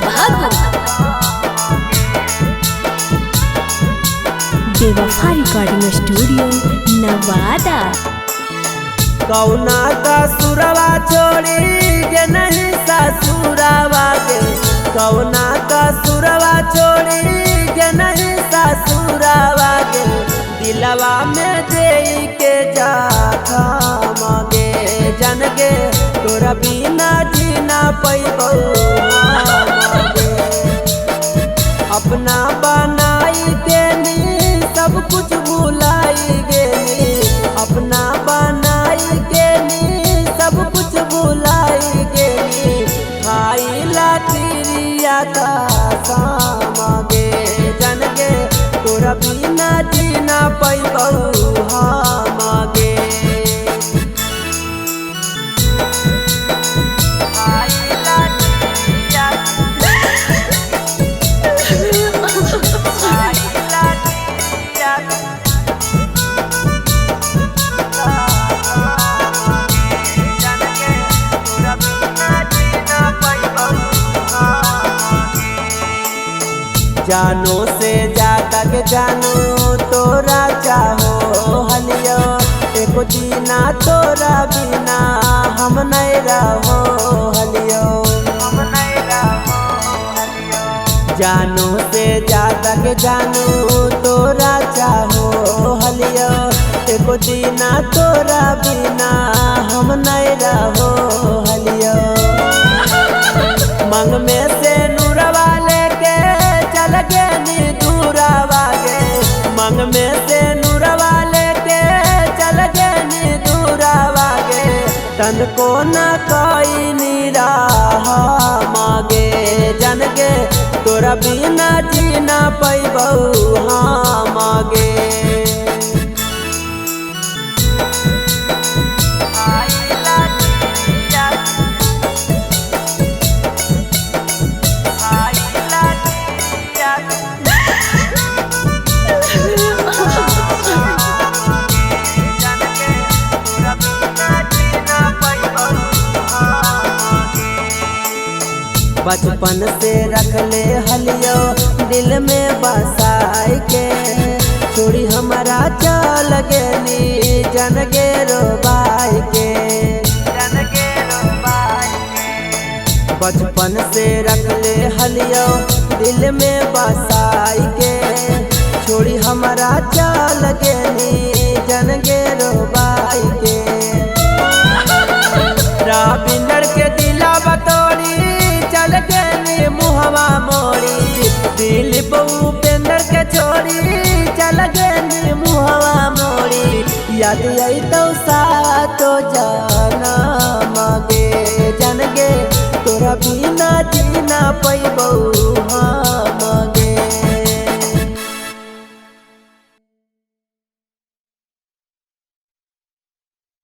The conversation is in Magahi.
बाबू। बेवफा रिकॉर्डिंग स्टूडियो नवादा। कौना का सुरवा छोड़ी गे नहीं ससुरावा गे, कौना का सुरवा छोड़ी गे नहीं ससुरावा गे, दिलवा में दे के जा गे जन गे, तोरा बिना जीना पैबौ गे। अपना बनाई के नी सब कुछ भुलाई गे, अपना बनाई के नी सब कुछ भुलाई गे, खाई ला तिरिया का साम गे जन गे, तोरा बिना जीना पैबौ हम गे। जानो से ज्यादा के जानो तोरा चाहो हलियो, एको जीना तोरा बिना हम नहीं रहो हलियो, हम नहीं रहो हलियो। जानो से ज्यादा के जानो तोरा चाहो हलियो, एको जीना तोरा बिना हम नहीं रहो हलियो। मंग में से नूरवा लेके चल गे नी दूरावा गे, मंग में से नूरवा लेके चल गे नी दूरावा गे, तन को न कोई निराह मागे जन गे, तोरा बिना जीना पैबौ हम गे। बचपन से रख ले हलियो दिल में बसाई के, छोड़ी हमारा चल गे नी जन गे रोबाई के, जन गे रोबाई के। बचपन से रख ले हलियो दिल में बसाई के, छोड़ी हमारा चल गे नी जन गे रोबाई के। राबिंदर के दिला बतोड़ी चल गे नी मुहवा मोड़ी, दिलीप उपेंद्र के छोड़ी चल गे नी मुहवा मोड़ी, याद आई तो सातो जाना मागे जन गे, तोरा बिना जीना पैबौ हम।